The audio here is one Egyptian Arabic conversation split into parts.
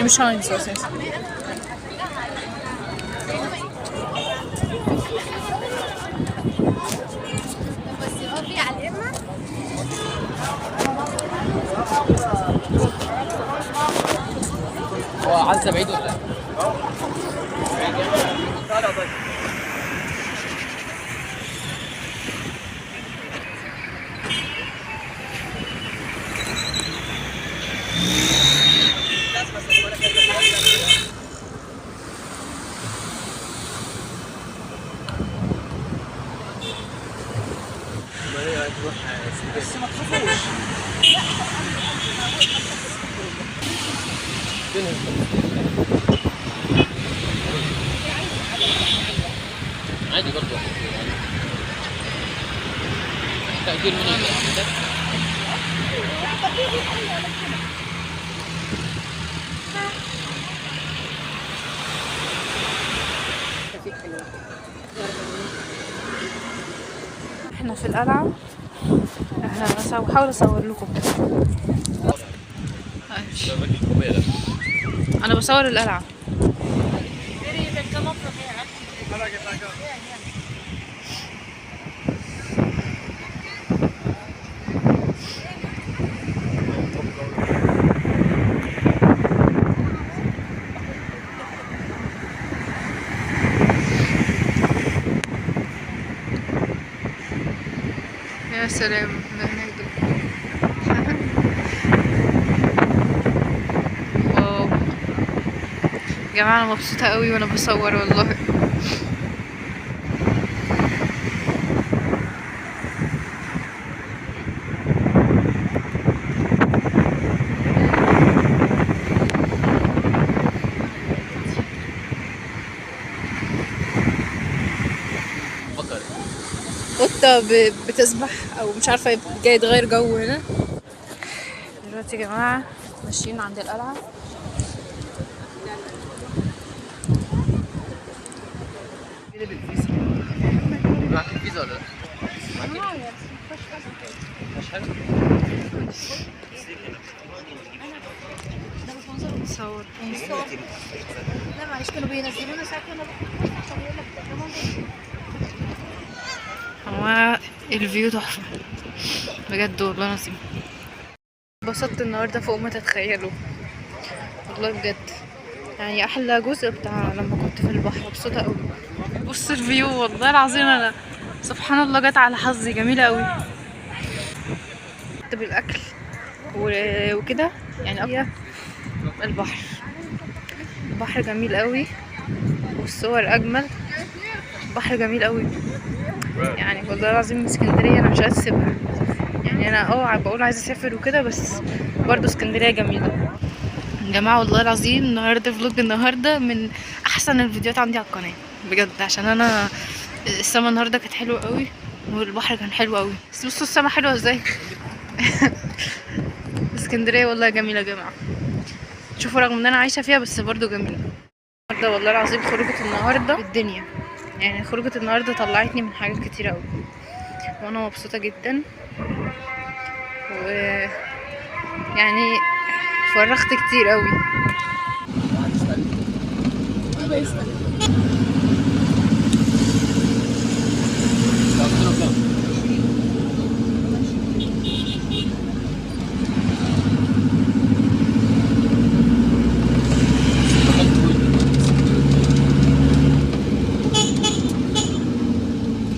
دي مش هاينز اساسا. هو عزة بعيد ولا لا؟ بس ما تخافوش. عادي برضه تأجير من ده. احنا في القلعة. احنا بس بحاول اصور لكم. انا بصور القلعة. يا سلام، ده هناك ده. واو يا جماعة، انا مبسوطة قوي وانا بصور والله. فكر. قطة بتسبح او مش عارفة جاي تغير جو هنا. دلوقتي يا جماعة ماشيين عند القلعة. معاك الفيزا ولا لا؟ معاك مش حلو؟ صور. لا معلش، كانوا بينزلونا ساعات وانا بروح عشان يقول لك ده كمان. هو ال view تحفة بجد والله العظيم. اتبسطت النهاردة فوق ما تتخيلوا والله بجد. يعني احلى جزء بتاع لما كنت في البحر، مبسوطة قوي. بص ال view والله العظيم، انا سبحان الله جت على حظي، جميلة قوي. كنت بالاكل وكده يعني البحر، البحر جميل قوي والصور اجمل. البحر جميل قوي يعني والله العظيم. اسكندرية انا مش عايزه اسيبها يعني. انا بقول عايزه اسافر وكده، بس برضو اسكندرية جميلة يا جماعة والله العظيم. النهارده vlog النهارده من احسن الفيديوهات عندي على القناة بجد، عشان انا السما النهارده كانت حلوة قوي والبحر كان حلو قوي. بس بصوا السما حلوة ازاي. اسكندرية والله جميلة يا جماعة. شوفوا رغم ان انا عايشه فيها بس برضو جميلة. النهارده والله العظيم خروجه النهارده الدنيا يعني، خروجة النهاردة طلعتني من حاجات كتير قوي وانا مبسوطة جدا، و يعني فرغت كتير قوي.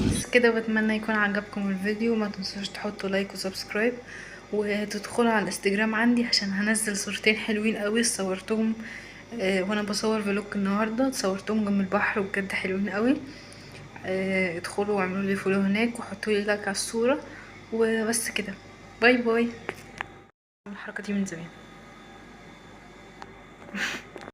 بس كده بتمنى يكون عجبكم الفيديو. ما تنسوش تحطوا like و subscribe وتدخلوا على الانستجرام عندي عشان هنزل صورتين حلوين قوي صورتهم وانا بصور vlog النهارده، صورتهم جنب البحر وبجد حلوين قوي. ادخلوا واعملوا لي follow هناك وحطوا لي like على الصورة وبس كده. bye bye. الحركة دي من زمان.